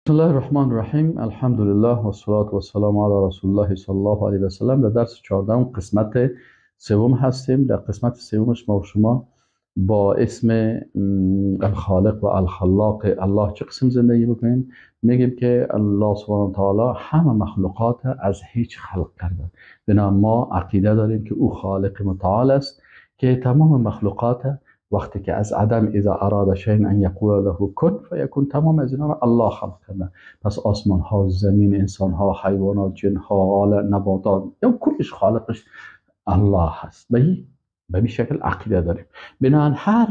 بسم الله الرحمن الرحیم. الحمدلله و الصلاة و السلام علی رسول الله صلی الله علیه و سلم. در درس 14 قسمت سوم هستیم. در قسمت سومش ما و شما با اسم الخالق و الخلاق الله چه قسم زندگی بکنیم؟ میگیم که الله سبحانه و تعالی همه مخلوقات از هیچ خلق کرده. بنا ما عقیده داریم که او خالق متعال است که تمام مخلوقات وقتی که از عدم اذا اراد شیئا ان یقول له کن فیکون، تمام از اینا رو الله خلق کرده. پس آسمان ها، زمین، انسان ها، حیوانات، جن ها، عالم، نباتات، یا کلش خالقش الله هست. به این شکل عقیده داریم. بنابراین هر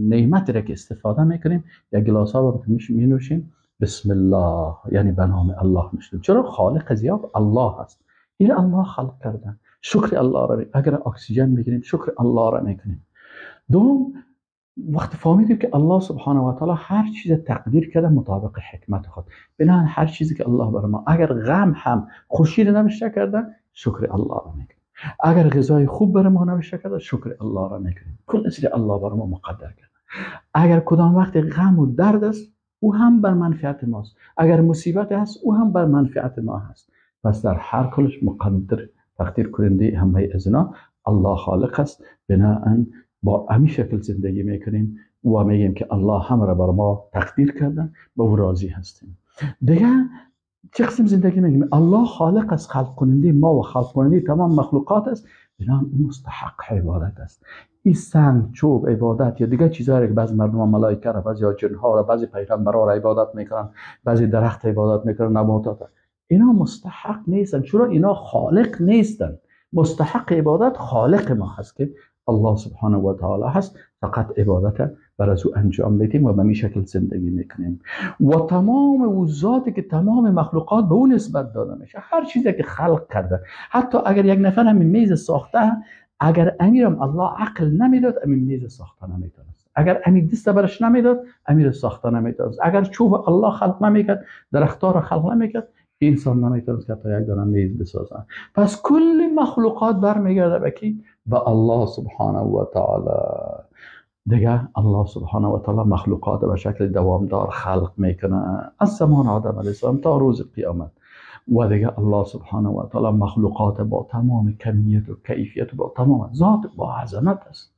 نعمتی را که استفاده میکنیم، یک گلاس آب می نوشیم، بسم الله، یعنی به نام الله میشیم. چرا؟ خالق زیاد الله هست. این الله خلق کرده، شکر الله را. اگر اکسیژن میگیریم شکر الله را میکنیم. دوم، وقتی فهمیدیم که الله سبحانه و تعالی هر چیز تقدیر کرده مطابق حکمت خود، بنابراین هر چیزی که الله بر ما، اگر غم هم خوشی را نوشته کرده، شکر الله را میکنیم. اگر غذای خوب بر ما نوشته کرده، شکر الله را میکنیم. کل چیز الله بر ما مقدر کرده. اگر کدام وقت غم و درد است، او هم بر منفعت ماست. اگر مصیبت هست، او هم بر منفعت ما هست. پس در هر کلش مقدر تقدیر کننده همه ازنا الله خالق است. بنابراین با همین شکل زندگی میکنیم و میگیم که الله هم را بر ما تقدیر کرده، به او راضی هستیم. دیگه چه قسم زندگی میگیم؟ الله خالق است، خلق کننده ما و خلق کننده تمام مخلوقات است. بنابراین او مستحق عبادت است. این سنگ، چوب، عبادت یا دیگه چیزهایی که بعضی مردم ملائکه را، بعضی جنها را، بعضی پیغمبرها را عبادت میکنن، بعضی درخت عبادت میکنن، نباتات، اینا مستحق نیستن. چرا؟ اینا خالق نیستن. مستحق عبادت خالق ما هست که الله سبحانه و تعالی هست. فقط عبادت بر از او انجام میدیم و به این شکل زندگی میکنیم. و تمام او ذاتی که تمام مخلوقات به او نسبت داده میشه، هر چیزی که خلق کرده، حتی اگر یک نفر همین میز ساخته، اگر امیرم الله عقل نمیداد، امین میز ساخته نمیتونست. اگر امین دست برش نمیداد، امیر ساخته نمیتونست. اگر چوب الله خلق نمیکرد، درختها را خلق نمیکرد، انسان نمیتونست که تا یک دانه میز بسازه. پس کل مخلوقات برمیگرده به کی؟ به الله سبحانه و تعالی. دیگه الله سبحانه و تعالی مخلوقات به شکل دوامدار خلق میکنه از زمان آدم علیه السلام تا روز قیامت. و دیگه الله سبحانه و تعالی مخلوقات با تمام کمیت و کیفیت و با تمام ذات با عظمت است.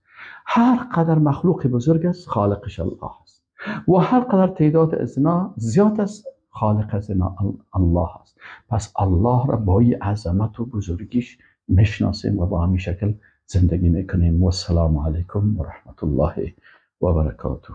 هر قدر مخلوق بزرگ است، خالقش الله است. و هر قدر تعداد ازنا زیاد است، خالق ازنا الله است. پس الله را با این عظمت و بزرگیش میشناسیم و با همین شکل زندگی میکنیم. و السلام علیکم و رحمت الله و برکاته.